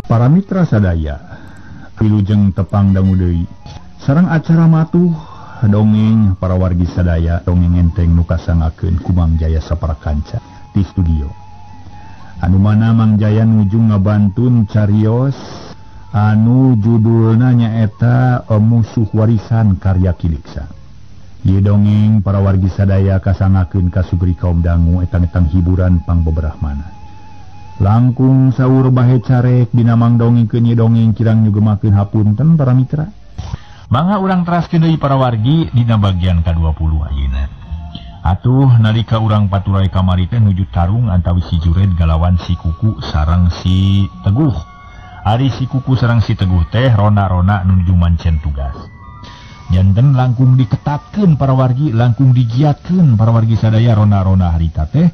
Para mitra sadaya wilujeng tepang dangu deui sareng acara matuh dongeng para wargi sadaya dongeng enteng nu kasangakeun ku Mang Jaya saparakanca di studio. Anu mana Mang Jaya nuju ngabantun carios anu judulna nyaeta Musuh Warisan karya Kiliksa. Ieu dongeng para wargi sadaya kasangakeun ka sugri kaum dangu etang-etang hiburan pangbeberahmana. Langkung saur bahe carek dina mang dongengkeun ieu dongeng kirang nyugemakeun hapunten para mitra. Mangga urang teraskeun deui para wargi dina bagian ka-20 ayeuna. Atuh nalika urang paturai kamari teh nuju tarung antawis si Jured galawan si Kuku sareng si Teguh. Ari si Kuku sareng si Teguh teh rona-rona nuju mancen tugas. Janten langkung diketatkeun para wargi, langkung digiatkeun para wargi sadaya rona-rona harita teh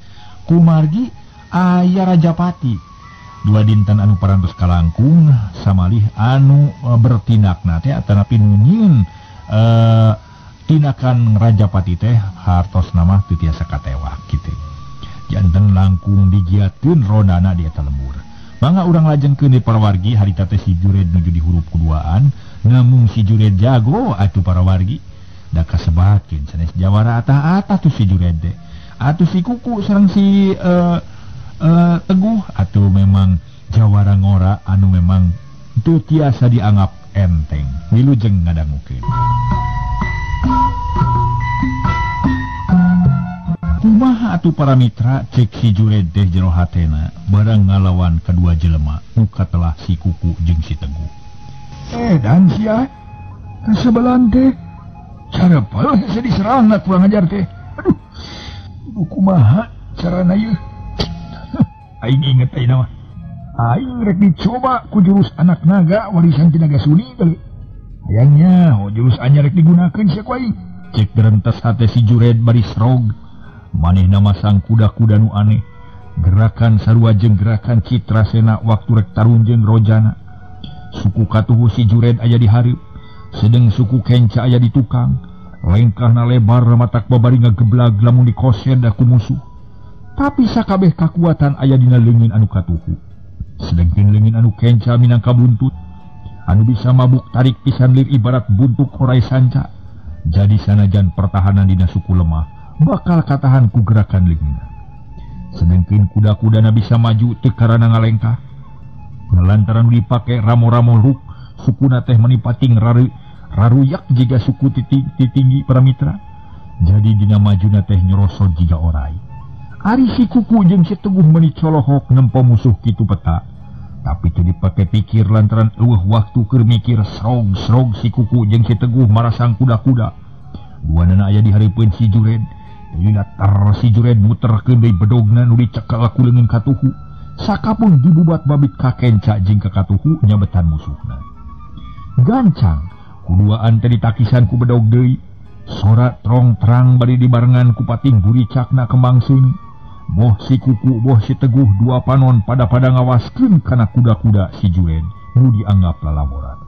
kumargi aya Rajapati. Dua dinten anu parantos kalangkung samalih anu bertindakna teh atanapi nu nyieun tindakan Rajapati teh hartos nama teu tiasa katewak kitu. Janten langkung digiatkeun rondana di eta lembur. Mangga urang lajengkeun di para wargi harita teh si Jured nuju di hurup kuduaan, namung si Jured jago atuh para wargi. Da kasebatkeun sanes jawara atah-atah tuh si Jured teh. Atuh si Kuku sareng si Teguh atau memang jawara ngora anu memang teu tiasa dianggap enteng. Wilujeng ngadangukeun. Kumaha atuh para mitra cek si Jured teh jero hatena barang ngalawan kadua jelema nu katelah si Kuku jeung si Teguh. Dan sia kasebelan teh cara palah hese diserang kurang ajar teh. Aduh, kumaha carana ieu? Aing inget aing mah. Aing rek dicoba ku jurus anak naga warisan ti Naga Suni teh. Hayangnya oh jurus anyar rek digunakeun sia ku aing. Cek gerentes hate si Jured bari srog. Manehna masang kuda-kuda nu aneh. Gerakan sarua jeung gerakan Citrasena waktu rek tarunjeun rojana. Suku katuhu si Jured aya di hareup, sedeng suku kenca aya di tukang. Lengkahna lebar matak babari ngageblag lamun dikosed ku musuh. Tapi sakabeh kakuatan aya dina leungeun anu katuhu. Sedengkeun leungeun anu kenca minangka buntut, anu bisa mabuk tarik pisan lir ibarat buntuk horai sanca. Jadi sanajan pertahanan dina suku lemah, bakal katahan ku gerakan leungeunna. Sedengkeun kuda-kudana bisa maju teu karana ngalengkah. Lantaran dipake ramo-ramo ruk, sukuna teh menipating raruyak jiga suku titinggi para mitra. Jadi dina majuna teh nyerosot jiga orai. Ari si Kuku jeung si Teguh meuni colohok nempo musuh kitu peta. Tapi teu dipake pikir lantaran eueuh waktu keur mikir srog-srog si Kuku jeung si Teguh marasang kuda-kuda. Duanana aya di hareupeun si Jured. Latar si Jured muterkeun deui bedogna nu dicekel ku leungeun katuhu. Sakapun dibubat babit ka kenca jeung ka katuhu nyabetan musuhna. Gancang kuduaan teh ditakisan ku bedog deui. Sora trong terang bari dibarengan ku pating buricakna kembang seuni. Boh si Kuku boh si Teguh dua panon pada-pada ngawaskeun kana kuda-kuda si Jured nu dianggap lalaboran.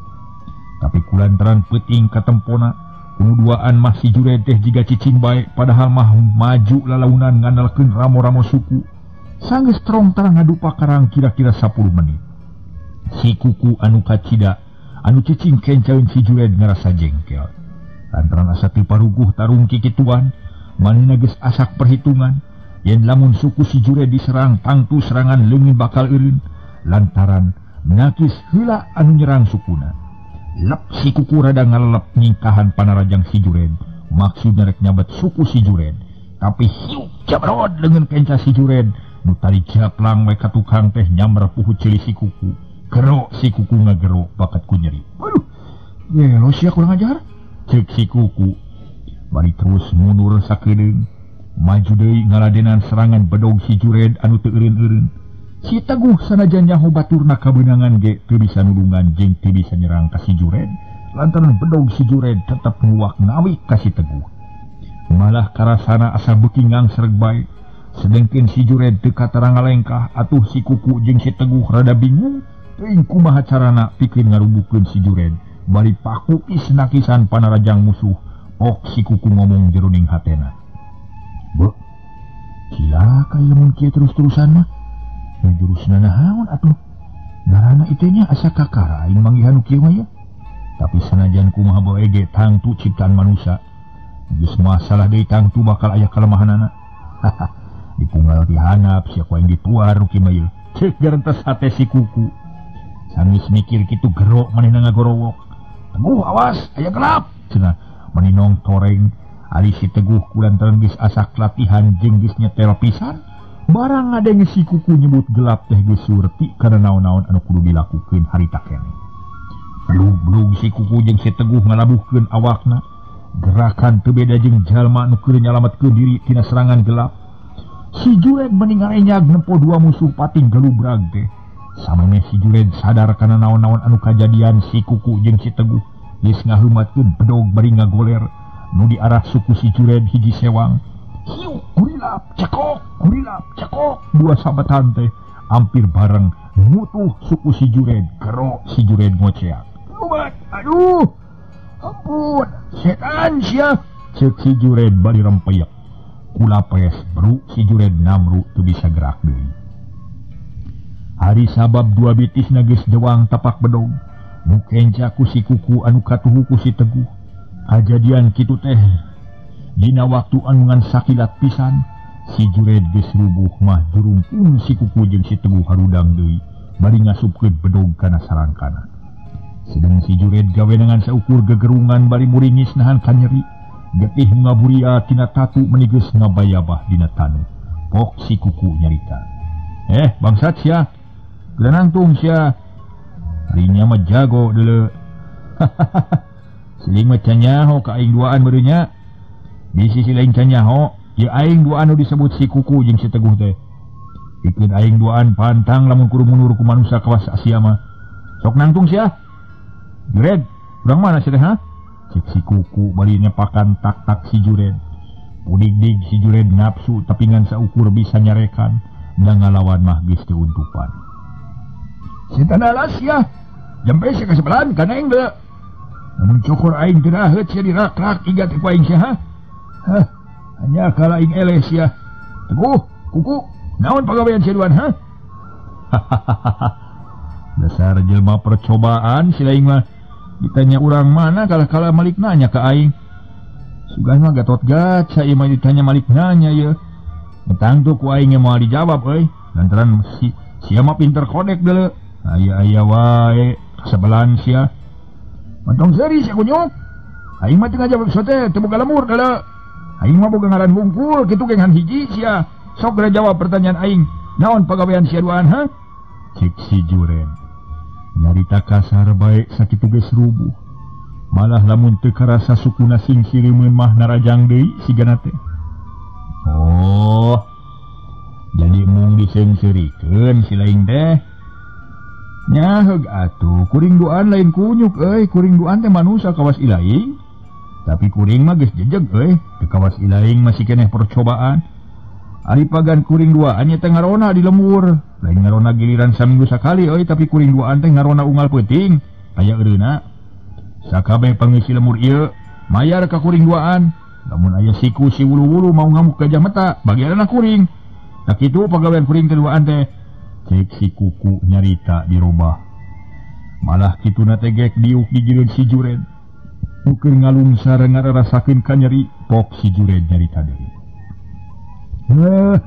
Tapi kulantaran peuting katempona kuduaan mah si Jured teh jiga cicing bae padahal mah maju lalaunan ngandalkeun ramo-ramo suku. Sanggeus trong terang ngadupa karang kira-kira 10 menit. Si Kuku anu kacida anu cicing kencaeun si Jured ngarasa jengkel. Lantaran asa teu paruguh tarung kikituan, manehna geus asak perhitungan. Yen lamun suku si Jured diserang tangtu serangan leungeun bakal eureun lantaran nakis heula anu nyerang sukuna. Lep si Kuku rada ngalelep nyingkahan panarajang si Jured, maksudna rek nyabet suku si Jured. Tapi hiuk jabrod leungeun kenca si Jured nu tadi japlang we ka tukang teh nyamber puhu ceuli si Kuku. Gero si Kuku ngagero bakat ku nyeri. Aduh, gelo sia kurang ajar. Cek si Kuku bari terus mundur sakedeung. Maju deui ngaladenan serangan bedog si Jured anu teu eureun-eureun. Si Teguh sanajan nyaho baturna kabeunangan ge teu bisa nulungan jeung teu bisa nyerang ka si Jured lantaran bedog si Jured tetep nguak ngawik ka si Teguh. Malah karasana asa beuki ngangsreg bae. Sedengkeun si Jured teu katarang ngalengkah atuh si Kuku jeung si Teguh rada bingung teuing kumaha carana pikeun ngarubukeun si Jured bari pakukis nakisan panarajang musuh. Ok si Kuku ngomong jeroning hatena. Be, cilaka lamun kieu terus-terusan mah. Jurusna naon atuh? Garana ieu nya asa kakara aing manggihan nu kieu mah ya. Tapi sanajan kumaha bae ge tangtu ciptaan manusia. Geus masalah deui tangtu bakal aya kalemahanana. Dipunggal ti handap sia ku aing dituar nu kieu mah ieu. Ceuk garentes hate si kuku. Sanggeus mikir kitu gerok manehna ngagorowok. Teguh awas aya gelap cenah. Meninong toreng ari si Teguh kulantaran geus asak latihan jeung geus nyetel pisan. Barang ngadenge si kuku nyebut gelap teh geus surti kana naon-naon anu kudu dilakukeun harita keneh. Blug-blug si kuku jeung si Teguh ngalabuhkeun awakna. Gerakan teu beda jeung jalma nu keur nyalametkeun diri tina serangan gelap. Si Jured meni ngarenyag nempo dua musuh pating gelubrag teh. Samemeh si Jured sadar kana naon-naon anu kajadian si kuku jeung si Teguh geus ngaheumatkeun bedog bari ngagoler nu diarah suku si Jured hiji sewang. Hiu kurilap cekok kurilap cekok dua sabetan teh hampir bareng mutuh suku si Jured gero si Jured ngoceak. Lumat aduh ampun setan sia ceuk si Jured bari rempeyek. Kulapes bru si Jured namru teu bisa gerak deui. Hari sabab dua bitisna geus dewang tapak bedog nu kenca ku si kuku anu katuhu ku si Teguh. Kajadian kitu teh dina waktu anu ngan sakilat pisan si Jured geus rubuh mah jurungkung si kuku jeung si Teguh harudang deui bari ngasupkeun bedog kana sarangkana. Sedang si Jured gawe dengan saukur gegerungan bari muringis nahan kanyeri getih ngaburia tina tatu meni geus ngabayabah dina tanu. Pok si kuku nyarita. Bangsat sia. Geunang sia. Harinya mah jago deuleu. Siling mah can nyaho ka aing duaan beureunnya. Di sisi lain can nyaho, ieu aing duaan nu disebut si kuku jeung si Teguh teh. Pikeun aing duaan pantang lamun kudu mundur ku manusia kawas Asia mah. Sok nangtung sia. Jured, urang mana sia teh ha? Cek si kuku bari nepakan tak-tak si Jured. Pudig-dig si Jured nafsu tapi ngan saukur bisa nyarekan da ngalawan mah geus teu untupan. Setan alas ya. Jampe sia kasebelahan kana aing deui. Namun cukur aing teu raheut sia dirak-rak iga teh ku aing sia ha. Hah, hanya kala aing eleh sia. Teguh, kuku, naon pagawean sia duan ha? Dasar jelma percobaan si laing mah. Ditanya urang mana kalah-kalah malik nanya ka aing. Sugan mah Gatot Gaca ieu mah ditanya malik nanya ieu. Tangtu ku aing moal dijawab euy. Lantaran si sia mah pinter kodek deuleu. Aya-aya wae kasebelan sia. Mantong seuri sia kunyuk. Aing mah teu ngajawab sote teu boga lemur deuleu. Aing mah boga ngaran hungkul kitu ge ngan hiji sia. Sok geura jawab pertanyaan aing. Naon pagawean sia duaan ha? Cek si Jured. Nyarita kasar bae sakitu geus rubuh. Malah lamun teu karasa sukuna sing sireumeun mah narajang deui sigana teh. Oh. Jadi mung diseungseurikeun si laing teh. Nyaheug atuh kuring duaan lain kunyuk euy, kuring duaan teh manusia kawas ilaing. Tapi kuring mah geus jejeg euy, teu kawas ilaing masih keneh percobaan. Ari pagan kuring duaan nya teh ngarona di lembur. Lain ngarona giliran saminggu sakali euy, tapi kuring duaan teh ngarona unggal peuting aya eureuna. Sakabeh pangeusi lemur ieu mayar ka kuring duaan. Lamun aya siku si wulu-wulu mau ngamuk gajah mata, bagianna kuring. Tak kitu pagawean kuring teh duaan teh. Cek si kuku nyarita dirobah. Malah kituna teh gek diuk digireun si Jured. Nu keur ngalungsar ngararasakeun kanyeri, pok si Jured nyarita deui. Heh,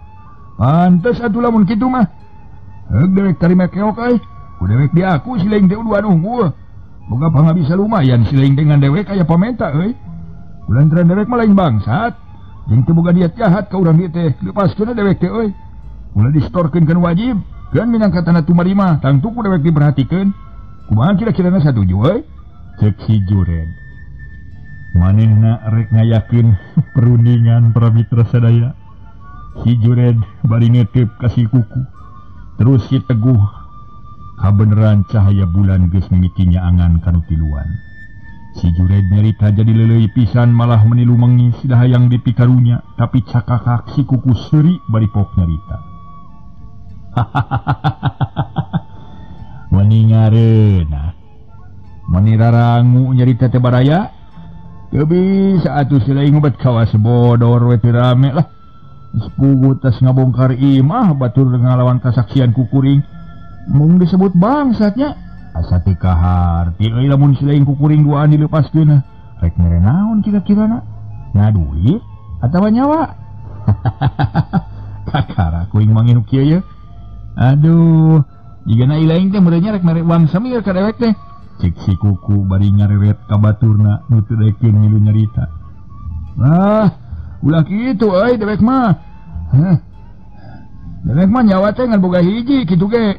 pantes atuh lamun kitu mah. Heug dewek tarima keok euy. Ku dewek diaku si laing teh duaan unggul. Boga pangabisa lumayan si laing dengan dewek aya pamenta euy. Kulantaran dewek mah lain bangsat. Jeung teu boga niat jahat ka urang dieu teh. Lepaskeun dewek teh euy. Ulah distorkeun kan wajib. Keun minangka tanah tumarima, tangtu ku dewek diperhatikeun. Kumaha kira-kirana satuju euy? Cek si Jured. Manehna rek ngayakeun perundingan para mitra sadaya. Si Jured bari netep ka si kuku. Terus si Teguh kabeneran cahaya bulan geus mimiti nyaangan kanu tiluan. Si Jured nyarita jadi leuleuy pisan malah meni lumengis hayang dipikarunya, tapi cakakak si kuku seuri bari pok nyarita. Meni ngareunah. Meni rarangu nyarita teh baraya. Teu bisa atuh si laing obat kawas bodor we teu rame lah. Sepugu tas ngabongkar imah batur ngalawan kasaksian ku kuring. Mung disebut bangsatnya. Asa teu kaharti euy lamun si laing ku kuring duaan dilepaskeun. Rek mere naon kira-kirana? Na duit atawa nyawa? Kakara kuring mangin kieu ye. Aduh, jigana ilaing teh meureunnya rek mere uang samir ka dewek teh. Cek si kuku bari ngareret ka baturna nu teu daekeun ngilu nyarita. Ah, ulah kitu euy dewek mah. Heh. Dewek mah nyawa teh ngan boga hiji kitu ge.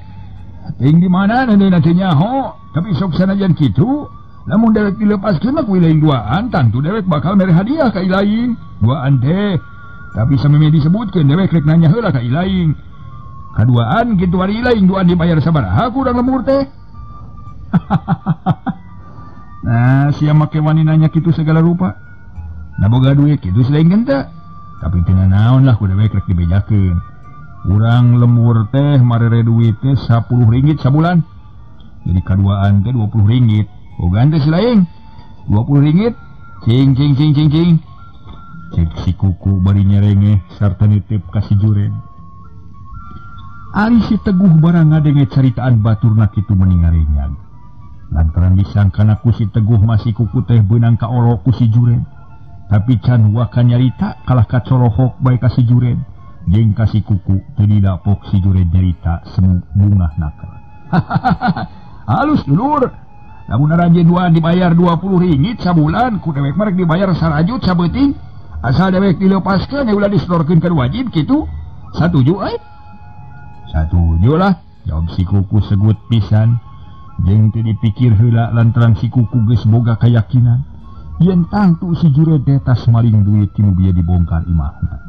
Ting di mana neundeuna teh nyaho, tapi sok sanajan kitu, lamun dewek dilepaskeun mah ku ilaing duaan, tangtu dewek bakal mere hadiah ka ilaing. Duaan teh. Tapi samemeh disebutkeun dewek rek nanya heula ka ilaing. Kaduaan kitu ari ilaing duaan dibayar sabaraha ku urang lembur teh. Nah, sia make wani nanya kitu segala rupa. Nah boga duit kitu si laing teh. Tapi teu naon lah ku dewek rek dibejakeun. Urang lembur teh marere duit teh 10 ringgit sabulan. Jadi kaduaan teh 20 ringgit. Bogaan teh si laing 20 ringgit. Cing cing cing cing cing. Cek si kuku bari nyerengeh sarta nitip ka si Juren. Ari si Teguh barang ngadenge caritaan baturna kitu meni ngarenyag. Lantaran disangkana ku si Teguh masih kuku teh beunang ka olo ku si Juren. Tapi can waka nyarita kalah kacorohok bae ka si Juren. Jeung ka si kuku teu didapok si Juren nyarita semu bungah nakal. Halus dulur. Lamun aranjeun duaan dibayar 20 ringgit sabulan ku dewek mah rek dibayar sarajut sabeuting. Asal dewek dilepaskeun ulah disetorkeun ka wajib kitu. Satuju euy. Satuju lah, jawab si kuku segut pisan. Jeung teu dipikir heula lantaran si kuku geus boga kayakinan yen tangtu si Jured teh tas maling duit ti nu bieu dibongkar imahna.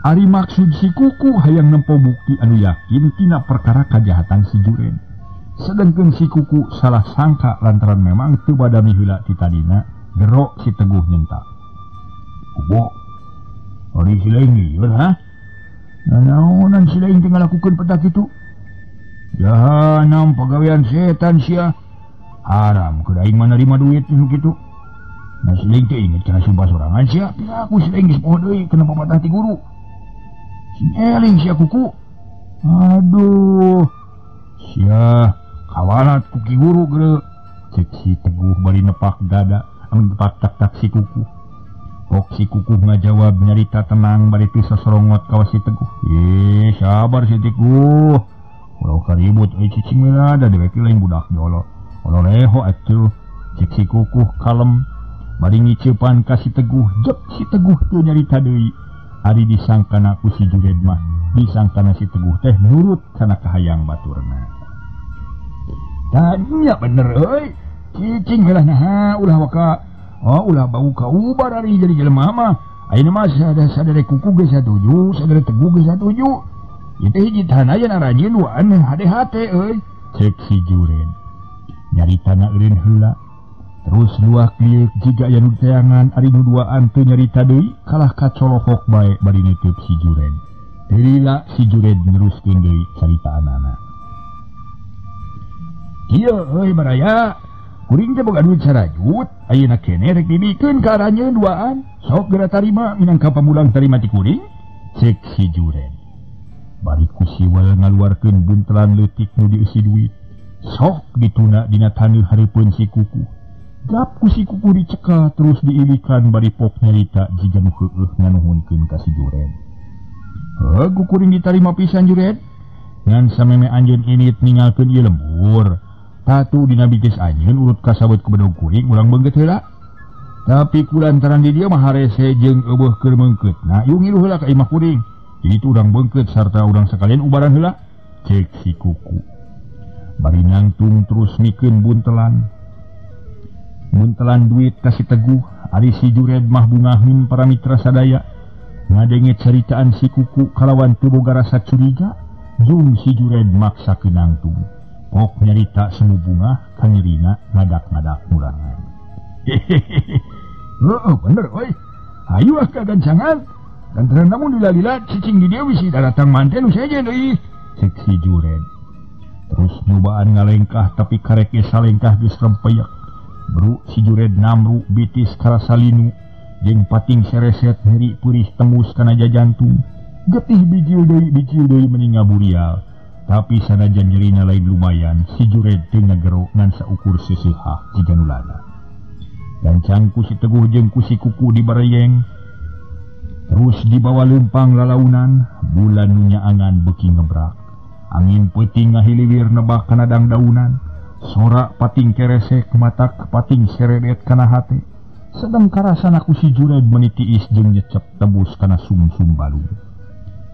Ari maksud si kuku hayang nempo bukti anu yakin tina perkara kajahatan si Jured. Sedengkeun si kuku salah sangka lantaran memang teu badami heula ti tadina gero si Teguh nyentak. Kubo, ari si laing lieur ha? Nanaonan si laing teh ngalakukeun petak kitu? Jahanam pagawean setan sia. Haram keur aing mah narima duit nu kitu. Nah si laing teh inget kana sumpah sorangan sia. Piraku si laing geus poho deui kana papatah ti guru. Sing eling sia kuku. Aduh. Sia kawalat ku ki guru geureuh. Cek si Teguh bari nepak dada, anu nepak tak-tak si kuku. Kok si kuku ngajawab nyarita tenang bari teu sosorongot ka si Teguh. Ih, sabar si Teguh. Ulah karibut euy cicing we da dewek lain budak jolo. Ulah leho atuh. Cek si kukuh kalem bari ngiceupan ka si Teguh. Jek si Teguh teu nyarita deui. Ari disangkana ku si Jured mah, disangkana si Teguh teh nurut kana kahayang baturna. Tanya bener euy. Cicing we lah naha ulah waka. Oh ulah bau ka ubar ari jadi jelema mah. Ayeuna mah sadare kuku geus satuju, sadare Teguh geus satuju. Ieu teh hiji tanayan aranjeun duaan hade-hate euy. Cek si Juren. Nyaritana eureun heula. Terus luak liuk jiga aya nu teangan ari nu duaan teu nyarita deui kalah kacolohok bae bari nitip si Juren. Teu lila si Juren neruskeun deui caritaanana. Kieu euy baraya. Kuring teh boga duit sarajut, ayeuna keneh rek dibikeun ka aranjeun duaan. Sok geura tarima minangka pamulang tarima ti kuring. Cek si Juren. Bari ku siwal ngaluarkeun buntelan leutik nu dieusi duit. Sok dituna dina taneuh hareupeun si kuku. Gap ku si kuku dicekal terus diilikan bari pok nyarita jiga nu heueuh nganuhunkeun ka si Juren. Heuh ku kuring ditarima pisan Juren. Ngan sameme anjeun init ningalkeun ieu lembur. Tatu dina bitis anjeun urut kasabut ku bedog kuring urang beungkeut heula. Tapi kulantaran di dieu mah harese jeung eueuh keur meungkeutna, ieu ngilu heula ka imah kuring. Jadi itu urang beungkeut sarta urang sakalian ubaran heula. Cek si kuku. Bari nangtung terus mikeun buntelan. Buntelan duit ka si Teguh, ari si Jured mah bungahin para mitra sadaya. Ngadenge caritaan si kuku kalawan teu boga rasa curiga, jeung si Jured maksa nangtung. Pok nyarita semu bunga kanyerina ngadak-ngadak murangan. Hehehe. Heeh, bener euy. Hayu ah kagancangan. Lantaran namun lila-lila cicing di dieu bisi daratang manten nu sejen deui. Cek si Juren. Terus nyobaan ngalengkah tapi karek ge salengkah geus rempeyak. Bru si Jured namru bitis karasa linu jeung pating sereset nyeri purih tembus kana jantung. Getih bijil deui meni ngaburial. Tapi sanajan nyerina lain lumayan, si Jured teu ngagero ngan saukur seseuhah jiga nu lada. Gancang ku si Teguh jeung ku si Kuku dibareyeng. Terus dibawa leumpang lalaunan, bulan nu nyaangan beuki ngebrak. Angin peuting ngahiliwir nebak kana dangdaunan. Sorak pating keresek matak pating seredet kana hate. Sedang karasana ku si Jured meuni tiis jeung nyecep tembus kana sumsum balung.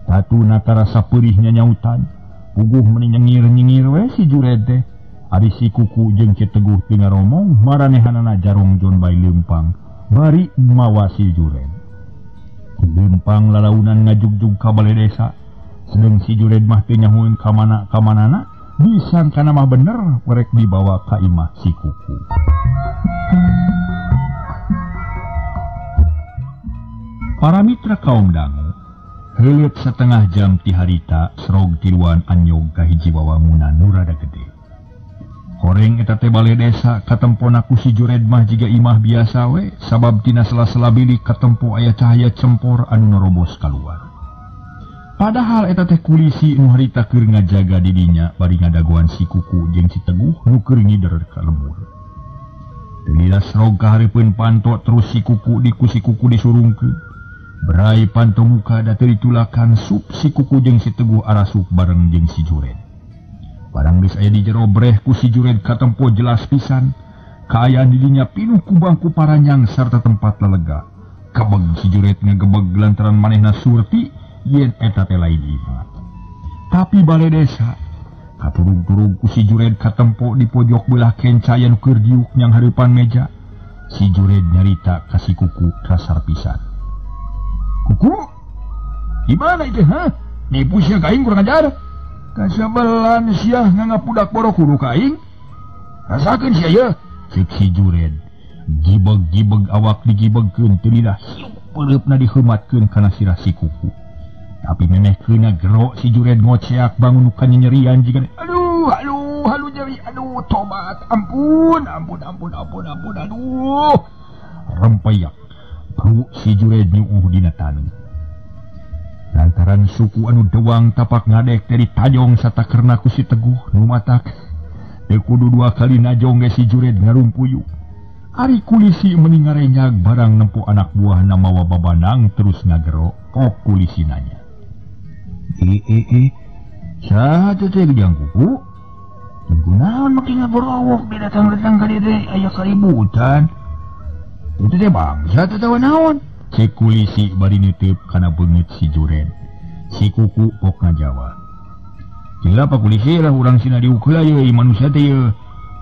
Tatuna karasa peurih nyanyautan. Puguh meuni nyengir-nyengir we si Jured teh. Ari si Kuku jeung si Teguh teu ngaromong, maranehanana jarongjon bae leumpang bari mawa si Jured. Leumpang lalaunan ngajugjug ka bale desa. Sedeng si Jured mah teu nyahoeun ka mana kamanana. Disangkana mah bener rek dibawa ka imah si Kuku. Para mitra kaum dangu, heuleut setengah jam ti harita serog tiluan anyog ka hiji wawangunan nu rada gede. Horeng eta teh bale desa katempona ku si Jured mah jiga imah biasa we, sabab tina sela-sela bilik katempo aya cahaya cempor anu nerobos kaluar. Padahal eta teh kulisi nu harita keur ngajaga di dinya bari ngadagoan si Kuku jeung si Teguh nu keur ngider ka lembur. Teu lila serog ka hareupeun panto terus si Kuku di ku si Kuku disurungkeun. Berai panto muka da teu ditulakan sup si Kuku jeung si Teguh arasup bareng jeung si Jured. Barang geus aya di jero breh ku si Jured katempo jelas pisan. Kaayaan di dinya pinuh ku bangku paranyang sarta tempat lelega. Kebeg si Jured ngagebeg lantaran manehna surti yen eta teh lain imah. Tapi bale desa katurug-turug ku si Jured katempo di pojok belah kenca anu keur diuk nyang hareupan meja. Si Jured nyarita ka si Kuku kasar pisan. Kuku, di mana itu ha? Nipu sia ka aing kurang ajar. Kasabelan sia ngangapudak borok kudu ka aing. Rasakeun sia ye. Ceuk si Jured. Gibeg-gibeg awak digibegkeun teu lidah hiup peureupna diheumatkeun kana sirah si Kuku. Tapi memeh keuna gero si Jured ngoceak bangun ka nyerian jiga aduh aduh halu nyeri aduh tobat ampun ampun ampun ampun ampun aduh. Rempayak bru si Jured nyuuh dina taneuh. Lantaran suku anu dewang tapak ngadek teh ditajong satakerna ku si Teguh nu matak teu kudu dua kali najong ge si Jured ngarumpuyu. Ari kulisi meuni ngarenyag barang nempo anak buahna mawa babanang terus ngagero pok kulisi nanya. Saha teh teh jang Kuku? Kunaon make ngaborowok di datang-datang ka dieu teh aya kaributan. Itu teh bangsa teh tawa naon? Cek kulisi bari nitip kana beungeut si Jured. Si Kuku pok ngajawab. Gila pak kulisi lah urang sina diuk heula ye manusia teh ye.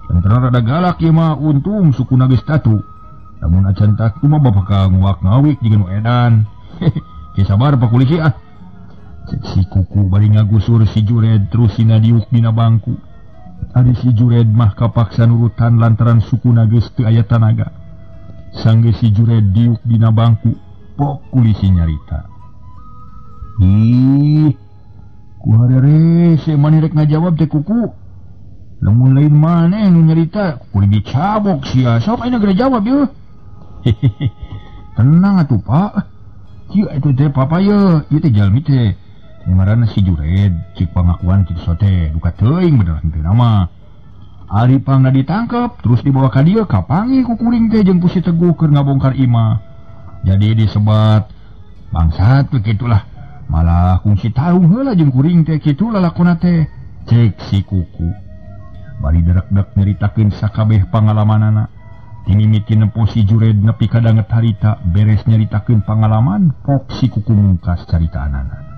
Lantaran rada galak ieu mah untung sukuna geus tatu. Lamun acan tatu mah bakal nguak ngawik jiga nu edan. Ke sabar pak kulisi ah. Cek si Kuku bari ngagusur si Jured terus sina diuk dina bangku. Ari si Jured mah kapaksa nurutan lantaran sukuna geus teu aya tanaga. Sanggeus si Jured diuk dina bangku, pok kulisi nyarita. Ih, ku harere maneh rek ngajawab teh Kuku. Lamun lain maneh nu nyarita, kudu dicabok sia. Sok ayeuna geura jawab yeuh. Tenang atuh Pak. Kieu atuh teh papa yeuh, ieu teh jalmi teh. Ngaranna si Jured, cik pangakuan kitu teh, duka teuing bener henteu nama. Ari pangna ditangkep terus dibawa ka dieu kapanggih ku kuring teh jeung ku si Teguh keur ngabongkar imah. Jadi disebat bangsat we kitulah. Malah kungsi tarung heula jeung kuring teh kitu lalakona teh. Cek si Kuku. Bari derek-derek nyaritakeun sakabeh pangalamanana. Timimiti nempo si Jured nepi ka danget harita beres nyaritakeun pangalaman pok si Kuku mungkas caritaanana.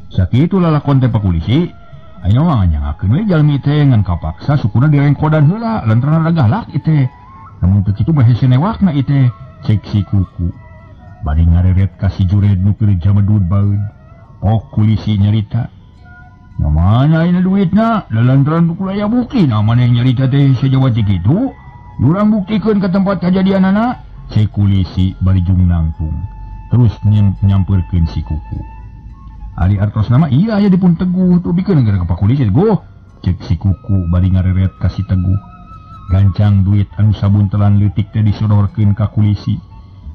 Sakitu lalakon teh Pak Polisi. Ayeuna mah nyangakeun we jalmi teh ngan kapaksa sukuna direngkodan heula lantaran rada galak ieu teh. Lamun teu kitu mah hese newakna ieu teh. Cek si Kuku. Bari ngareret ka si Jured nu keur jamedud baeud. Pok kulisi nyarita. Nya mana ayeuna duitna? Lantaran buku aya bukti nah maneh nyarita teh sajawa cek kitu. Urang buktikeun ka tempat kajadianana. Cek kulisi bari jung nangtung. Terus nyampeurkeun si Kuku. Ari artos nama iya aya dipun Teguh tuh bikeun gara ka Pak Kulisi Teguh. Cek si Kuku bari ngareret ka si Teguh. Gancang duit anu sabuntelan leutik teh disodorkeun ka kulisi.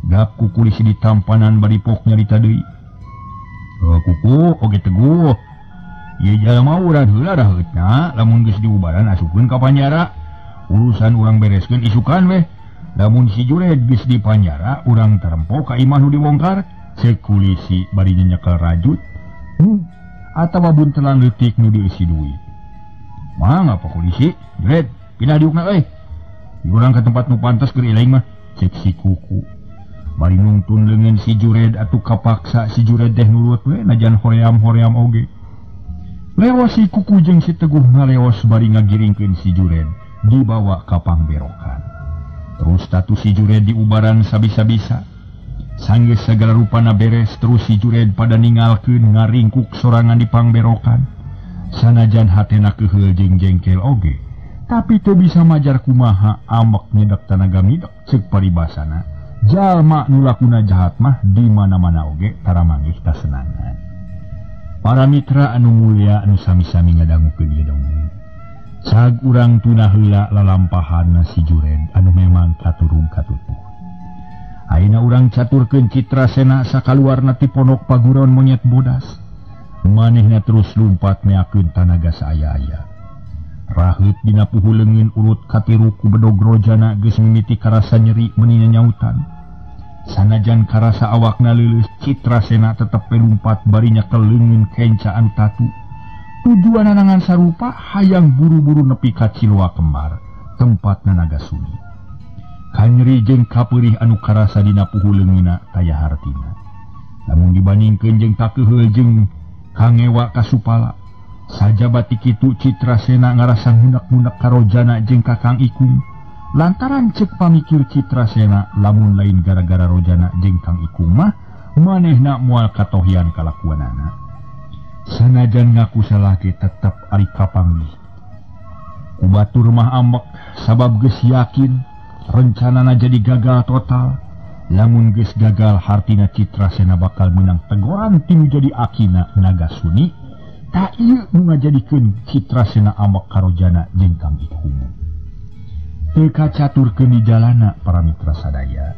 Gap ku kulisi ditampanan bari pok nyarita deui. Oh, Kuku oge Teguh. Ieu jalma urang heula raheutna lamun geus diubaran asupkeun ka panjara. Urusan urang bereskeun isukan weh. Lamun si Jured geus di panjara urang tarempo ka imah nu dibongkar. Ceuk kulisi bari nyekel rajut. Atawa buntelan leutik nu dieusi duit. Mangga Pak Polisi, Jured, pindah diukna euy. Urang ka tempat nu pantes keur ilaing mah, ceuk si Kuku. Bari nungtun leungeun si Jured atuh kapaksa si Jured teh nurut we najan hoream-hoream oge. Lewas si Kuku jeung si Teguh ngaleos bari ngagiringkeun si Jured dibawa ka pangberokan. Terus tatu si Jured diubaran sabisa-bisa. Sanggeus sagala rupana beres terus si Jured pada ningalkeun ngaringkuk sorangan di pangberokan. Sanajan hatena keuheul jeung jengkel oge, tapi teu bisa majar kumaha amek nyedek tanaga midek ceuk paribasana. Jalma nu lakuna jahat mah di mana-mana oge tara manggih kasenangan. Para mitra anu mulya anu sami-sami ngadangukeun ieu dongeng. Cag urang tuna heula lalampahanna si Jured anu memang katurung katutuh. Ayeuna urang caturkeun Citrasena sakaluarna ti pondok paguron monyet bodas. Manehna terus lumpat meakeun tanaga saaya-aya. Raheut dina puhu leungeun urut katiru ku bedog rojana geus mimiti karasa nyeri meuni nyautan. Sanajan karasa awakna leuleus, Citrasena tetep we lumpat bari nyekel leungeun kencaan tatu. Tujuanana ngan sarupa hayang buru-buru nepi ka Ciloa Kembar, tempatna Naga Suni. Kanyeri jeung kapeurih anu karasa dina puhu leungeunna taya hartina. Lamun dibandingkeun jeung takeuheul jeung kangewa kasupala, sajaba ti kitu Citrasena ngarasa ngunek-ngunek ka Rojana jeung ka Kang Ikung. Lantaran ceuk pamikir Citrasena lamun lain gara-gara Rojana jeung Kang Ikung mah manehna moal katohian kalakuanana. Sanajan ngaku salah ge tetep ari kapanggih. Ku batur mah ambek sabab geus yakin rencanana jadi gagal total. Lamun geus gagal hartina Citrasena bakal menang tegoran tinu jadi akina Naga Suni. Tak ieu nu ngajadikeun Citrasena ambek ka Rojana jeung Kang Ikung. Teu kacaturkeun di jalana para mitra sadaya.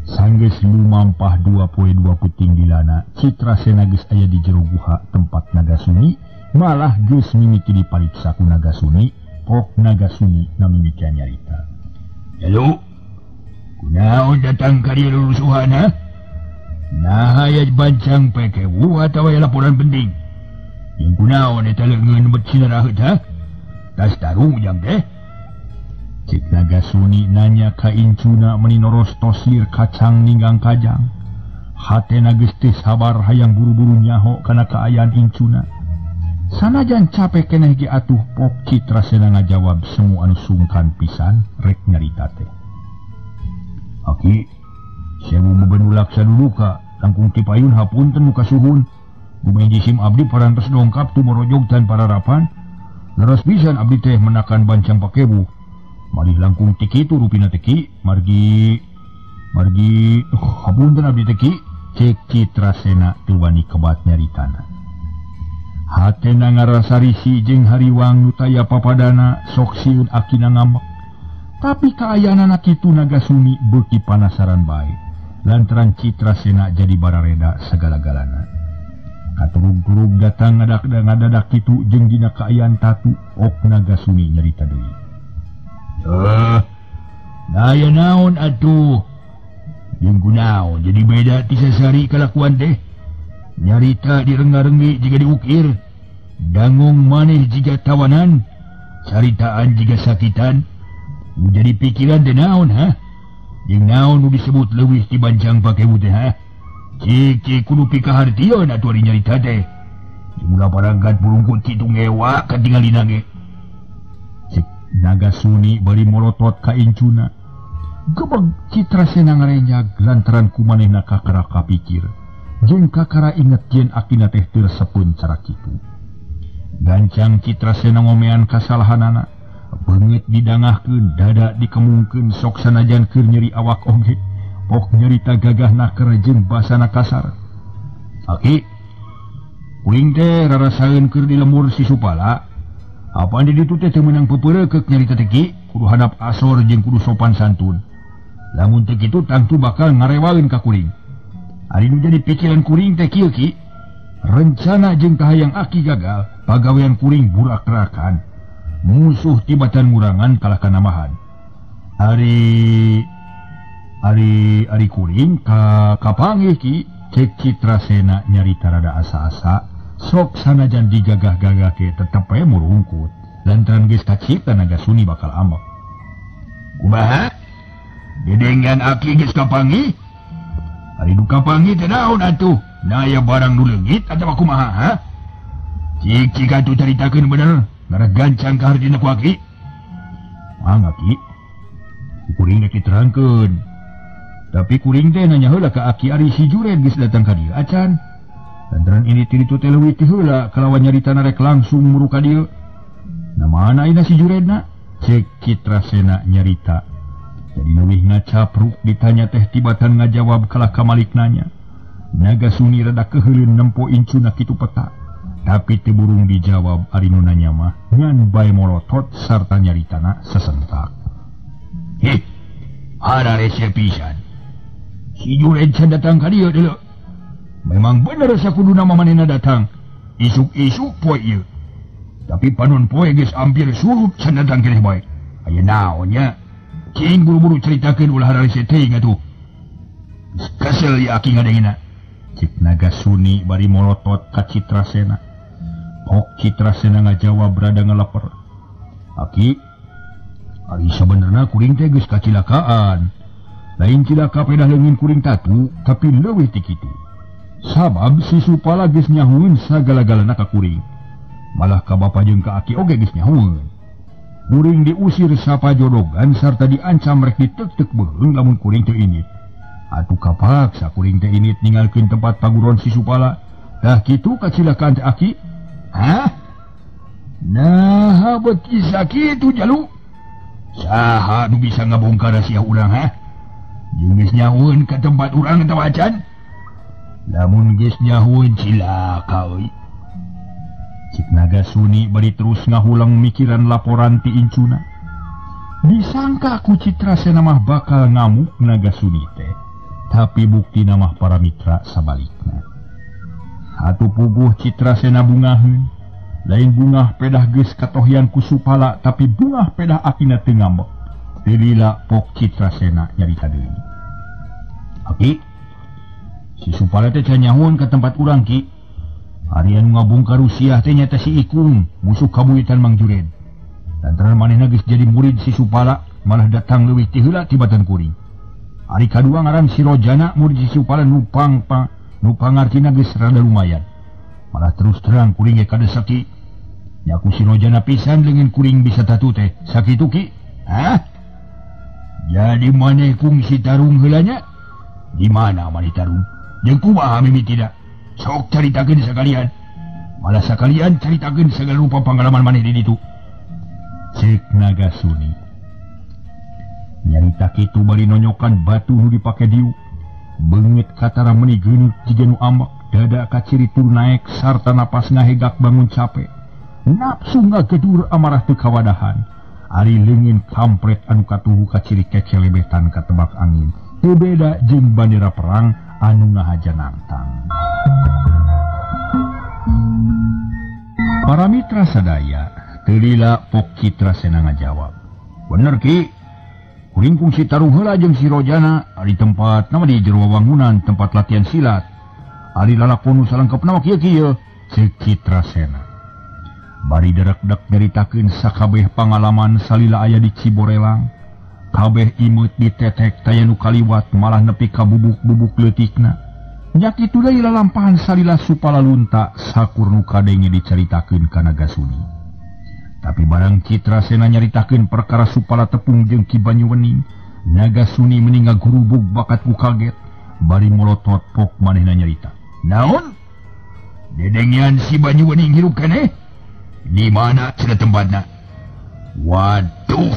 Sanggeus lumampah 2 poe 2 peuting dilana, Citrasena geus aya di jero guha tempat Naga Suni, malah geus mimiti dipariksa ku Naga Suni, pok Naga Suni namimitian nyarita. Lalu, kunaon datang ka dieu rusuhan ha? Naha aya bancang PKU atawa aya laporan penting? Jeung kunaon eta leungeun bet sinaraheut ha? Tas tarung ujang teh. Cik Naga Suni nanya ka incuna meni noros tosir kacang ninggang kajang. Hatena geus teu sabar hayang buru-buru nyaho kana kaayaan incuna. Sanajan capek keneh ge atuh pok Citrasena ngajawab semu anu sungkan pisan rek nyarita teh. Aki, sewu bebenulak saduluka langkung ti payun hapunten nu kasuhun. Bumi jisim abdi parantos dongkap tumorojog tanpa rarapan. Leres pisan abdi teh menakan bancang pakebu. Malih langkung ti kitu rupina teh ki, margi hapunten abdi teh ki, cek Citrasena teu wani kebat nyaritana. Hatena ngarasa risi jeung hariwang nu taya papadana sok sieun akina ngambek. Tapi kaayaanana kitu Naga Suni beuki panasaran bae. Lantaran Citrasena jadi barareda sagala-galana. Katurug-turug datang ngadadak kitu jeung dina kaayaan tatu ok Naga Suni nyarita deui. Daya naon atuh? Jeung kunaon jadi beda ti sasari kalakuan teh. Nyarita direngga-renggi jiga diukir. Dangung maneh jiga tawanan, caritaan jiga sakitan. Nu jadi pikiran teh naon ha? Jeung naon nu disebut leuwih ti bancang pakebu teh ha? Cik kudu pikahartieun atuh ari nyarita teh. Jeung ulah parangkat burungkut kitu ngewa katingalina ge. Cik Naga Suni bari molotot ka incuna. Gebeg Citrasena ngarenjag lantaran ku manehna kakara kapikir. Jeung kakara inget yen akina teh teu resepeun cara kitu. Gancang Citrasena ngomean kasalahanana. Beungeut didangahkeun, dada dikemungkeun sok sanajan keur nyeri awak oge. Pok nyarita gagah naker jeung basana kasar. Aki, kuring teh rarasaeun keur di lembur si Supala. Apaan di ditu teh teu meunang peupeureukeuk nyarita teh ki, kudu handap asor jeung kudu sopan santun. Lamun teu kitu tangtu bakal ngarewaeun ka kuring. Ari nu jadi pikiran kuring teh kieu ki. Rencana jeung kahayang aki gagal, pagawean kuring burak-rakan. Musuh tibatan ngurangan kalah kanambahan. Ari ari ari kuring ka kapanggih ki cek Citrasena nyarita rada asa-asa. Sok sanajan digagah-gagah ke tetep we murungkut. Lantaran geus kacipta Nagasuni bakal ambek. Kumaha? Dedengan aki geus kapanggih? Ari nu kapanggih teh naon atuh? Nah aya barang nu leungit atawa kumaha ha? Cik cik atuh caritakeun bener, ngarah gancang ka hartina ku aki. Mangga ki. Kuring rek diterangkeun. Tapi kuring teh nanya heula ka aki ari si Jured geus datang ka dieu acan. Lantaran ini ti ditu teh leuwih ti heula kalawan nyaritana rek langsung muru ka dieu. Nah mana ayeuna si Juredna? Cek Citrasena nyarita. Jadi leuwih ngacapruk ditanya teh tibatan ngajawab kalah kamalik nanya. Nagasuni rada keuheuleun nempo incuna kitu peta. Tapi teu burung dijawab ari nu nanya mah ngan bae molotot sarta nyaritana sesentak. Heh, ararese pisan. Si Jured can datang ka dieu deuleu. Memang bener sakuduna manehna datang. Isuk-isuk poe ieu. Tapi panon poe geus hampir surup can datang keneh bae. Aya naon nya? Cing buru-buru caritakeun ulah hararese teuing atuh. Geus kesel ya aki ngadengena. Cek Nagasuni bari molotot ka Citrasena. Pok Citrasena ngajawab rada ngaleper. Aki, ari sabenerna kuring teh geus kacilakaan. Lain cilaka pedah leungin kuring tatu, tapi leuwih ti kitu. Sabab si Supala geus nyahueun sagala-galana ka kuring. Malah ka bapa jeung ka aki oge geus nyahueun. Kuring diusir sapajodogan sarta diancam rek ditek-tek beuheung lamun kuring teu init. Atuh kapaksa kuring teh init ninggalkeun tempat paguron si Supala. Tah kitu kacilakaan teh aki. Hah? Nah, bet kisah kitu jalu. Saha nu bisa ngabongkar rahasia urang ha? Jeung geus nyahueun ka tempat urang atawa acan? Lamun geus nyahueun cilaka euy. Cik Nagasuni bari terus ngahulang mikiran laporan ti incuna. Disangka ku Citrasena mah bakal ngamuk Nagasuni teh. Tapi buktina mah para mitra sabalikna. Atuh puguh Citrasena bungaheun. Lain bungah pedah geus katohyan ku Supala, tapi bungah pedah akina teu ngambek. Teu lila pok Citrasena nyarita deui. Aki, si Supala teh can nyahueun ka tempat urang ki. Ari anu ngabongkar rusiah teh nyata si Ikung, musuh kabuyutan Mang Jured. Lantaran manehna geus jadi murid si Supala, malah datang leuwih ti heula tibatan kuring. Ari kadua ngaran si Rojana murid si Supala nu pangartina geus rada lumayan. Malah terus terang kuring ge kadesak ki. Nya ku si Rojana pisan leungeun kuring bisa tatu teh. Sakitu ki? Hah? Jadi maneh kungsi tarung heula nya? Di mana maneh tarung? Jeung kumaha mimitina? Sok caritakeun sakalian. Malah sakalian caritakeun sagala rupa pangalaman maneh di ditu. Cek Nagasuni. Nyarita kitu bari nonyokan batu nu dipake diuk. Beungit katara meuni geuneuk jiga nu ambek, dada kaciri tur naek sarta napas ngahegak bangun capek. Nafsu ngagedur amarah teu kawadahan. Ari leungin kampret anu katuhu kaciri kecelebetan katebak angin. Teu beda jeung bandera perang anu ngahaja nangtang. Para mitra sadaya, teu lila pok Citrasena ngajawab. Bener ki, kuring kungsi tarung heula jeung si Rojana ari tempat nama di jero wangunan tempat latihan silat. Ari lalakon nu salengkepna mah kieu kieu, ceuk Citrasena. Bari derek-dek nyaritakeun sakabeh pangalaman salila aya di Ciborelang. Kabeh imut ditetek taya nu kaliwat malah nepi ka bubuk-bubuk leutikna. Nya kitu deui lalampahan salila Supala lunta sakur nu kadenge dicaritakeun ka Nagasuni. Tapi barang Citrasena nyaritakeun perkara Supala tepung jeung Ki Banyuwening, Nagasuni meni ngagurubug bakat ku kaget, bari molotot pok manehna nyarita. Naon? Dedengean si Banyuwening hirup keneh? Di mana cenah tempatna? Waduh,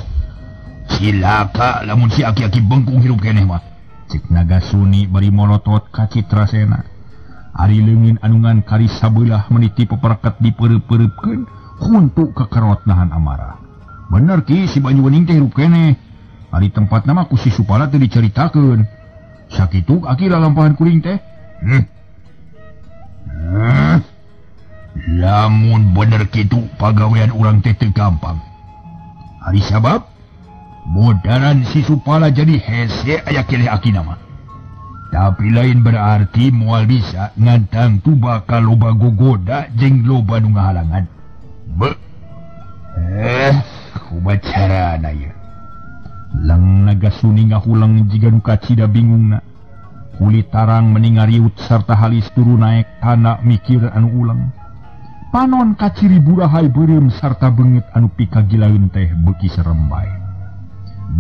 cilaka lamun si aki-aki bengkung hirup keneh mah. Cek Nagasuni bari molotot ka Citrasena. Ari leungin anungan kari sabelah meniti peperket dipeureup-pereupkeun huntu kekerot nahan amarah. Bener ki si Banyuwening teh hirup keneh. Ari tempatna mah ku si Supala teu dicaritakeun. Sakitu aki lalampahan kuring teh. Lamun bener kitu pagawean urang teh teu gampang. Ari sabab modaran si Supala jadi hese aya keleh akina mah. Tapi lain berarti moal bisa ngantang tu bakal loba gogoda jeung loba nu ngahalangan. Be. Kumaha carana ieu? Lang Nagasuni ngahuleng jiga nu kacida bingungna. Kulit tarang meni ngariut sarta halis turu naek tanda mikir anu ulang. Panon kaciri burahai beureum sarta beungeut anu pikagilaeun teh beuki serem bae.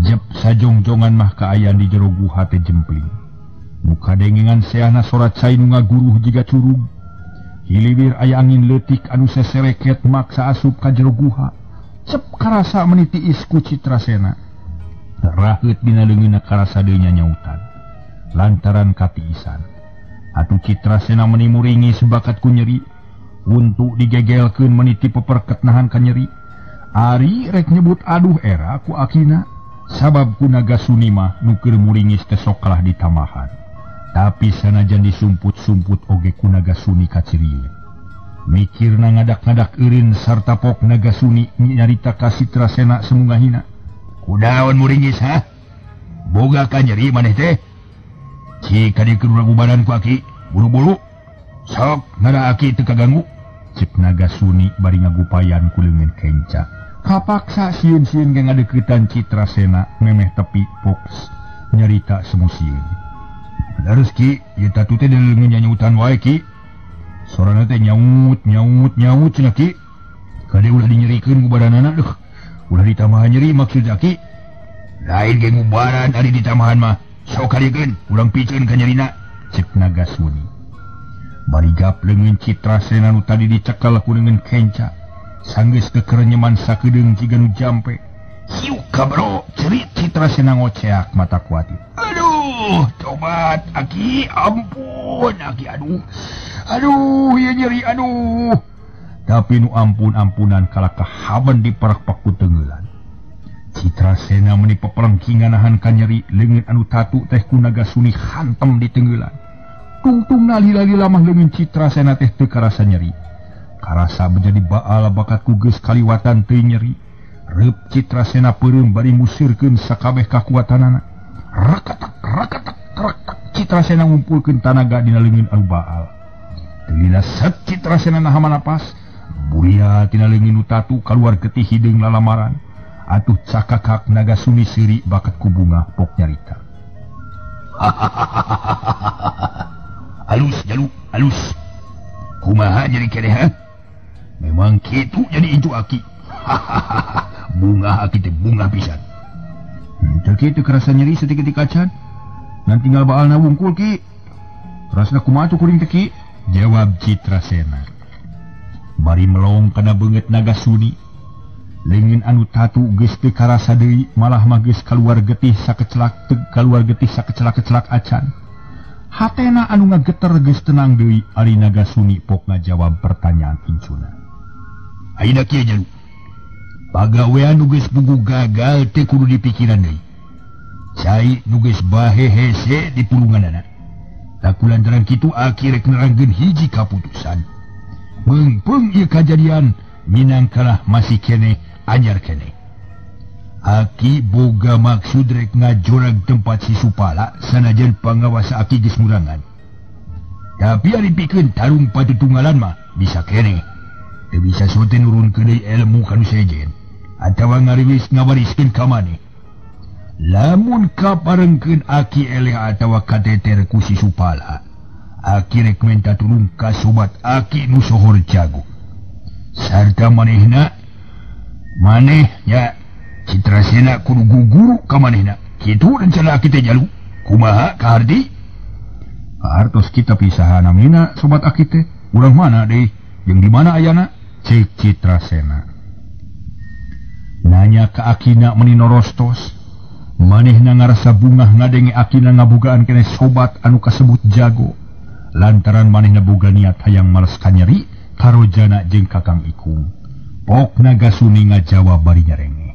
Jep sajongjongan mah kaayaan di jero guha teh jempling. Muka dengengan seahna sora cai nu ngaguruh jiga curug. Hiliwir aya angin leutik anu sesereket maksa asup ka jero guha. Cep karasa meni tiis ku Citrasena. Raheut dina leungeunna karasa deui nyanyautan lantaran katiisan. Atuh Citrasena meni muringis bakat ku nyeri. Untuk digegelkeun meniti peperket nahan ka nyeri. Ari rek nyebut aduh era ku akina sabab ku Nagasuni mah nu keur muringis teh sok kalah ditamahan. Tapi sanajan disumput-sumput oge ku Nagasuni kacirieun. Mikirna ngadak-ngadak eureun sarta pok Nagasuni nyarita ka Citrasena semungahina. Kunaon muringis ha? Boga ka nyeri maneh teh? Cik ka dieu keur ubaran ku aki, buru-buru. Sok ngara aki teu kaganggu. Cek Nagasuni bari ngagupayan ku leungeun kenca. Kapaksa sieun-sieun ge ngadeuketan Citrasena memeh tepi poks nyarita semu sieun. Leres ki, ieu tatu teh leungeun nyanyautan wae ki. Sorana teh nyaut nyaut nyaut cenah ki. Kade ulah dinyerikeun ku badanana deuh. Ulah ditambahan nyeri maksud aki. Lain ge ngubaran ari ditambahan mah. Sok kariekeun, urang piceun ka nyerina. Cek Nagasuni. Bari gap leungeun Citrasena nu tadi dicekel ku leungeun kenca. Sanggeus kekerenyeman sakedeung jiga nu jampe. Siuk kabro, cerit Citrasena ngoceak mata kuatir. Aduh, tobat aki, ampun aki, aduh. Aduh, ieu nyeri aduh. Tapi nu ampun-ampunan kalah kahaban diparak-pak ku teungeulan. Citrasena meni pepelengkingan nahan ka nyeri leungeun anu tatu teh ku Nagasuni hantem di teungeulan. Tungtungna lila-lila mah leungeun Citrasena teh teu karasa nyeri. Karasa menjadi baal bakat ku geus kaliwatan teu nyeri. Reup Citrasena peureum bari musirkeun sakabeh kakuatanana. Rakatak rakatak rakatak Citrasena ngumpulkeun tanaga dina leungeun anu baal. Teu lila set Citrasena naha napas. Buria tina leungeun nu tatu kaluar getih hideung lalamaran. Atuh cakakak Nagasuni seuri bakat ku bunga pok nyarita. Alus jalu alus. Kumaha jadi keneh ha? Memang kitu jadi incu aki. Bunga aki teh bunga pisan. Teu kitu kerasa nyeri saeutik-eutik acan. Ngan tinggal baalna wungkul ki. Rasana kumaha tuh kuring teh ki? Jawab Citrasena. Bari melong kana beungeut Nagasuni. Leungeun anu tatu geus teu karasa deui malah mah geus kaluar getih sakecelak teu kaluar getih sakecelak-kecelak acan. Hatena anu ngageter geus tenang deui ari Nagasuni pok ngajawab pertanyaan incuna. Ayeuna kieu jalu. Pagawean nu geus puguh gagal teh kudu dipikiran deui. Cai nu geus bahe hese di pulunganana. Taku lantaran kitu aki rek nerangkeun hiji kaputusan. Meungpeung ieu kajadian minangkalah masih keneh anyar keneh. Aki boga maksud rek ngajorag tempat si Supala sanajan pangawasa aki geus murangan. Tapi ari pikeun tarung patutunggalan mah bisa keneh. Teu bisa sote nurunkeun deui ilmu ka nu sejen atawa ngariwis ngawariskeun ka maneh. Lamun kaparengkeun aki eleh atawa kateter ku si Supala, aki rek menta tulung ka sobat aki nu sohor jago. Sarta manehna maneh nya Citrasena kudu guguru ka manehna. Kitu rencana aki teh jalu. Kumaha kaharti? Kahartos kita pisahan namina sobat aki teh. Urang mana deui? Jeung di mana ayana? Cek Citrasena. Nanya ka akina meni norostos. Manehna ngarasa bungah ngadenge akina ngabogaan keneh sobat anu kasebut jago. Lantaran manehna boga niat hayang males kanyeri karojana jeung Kakang Ikung. Pok Nagasuni ngajawab bari nyarenge.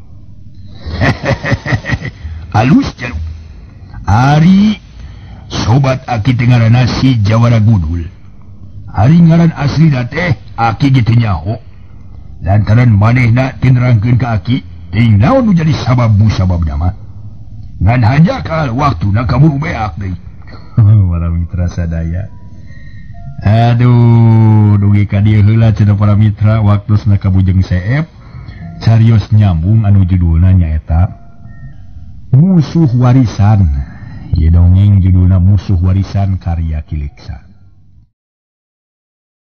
Alus jalu. Ari sobat aki teh ngaranna si Jawara Gudul. Ari ngaran aslina teh aki ge teu nyaho. Lantaran manehna teu nerangkeun ka aki, ting naon nu jadi sabab musababna mah. Ngan hanjakal waktuna kaburu beak deui. Para mitra sadaya. Aduh, dugi ka dieu heula cenah para mitra waktosna ka Bujeng Seep. Carios nyambung anu judulna nyaeta Musuh Warisan. Ieu dongeng judulna Musuh Warisan karya Ki Leksa.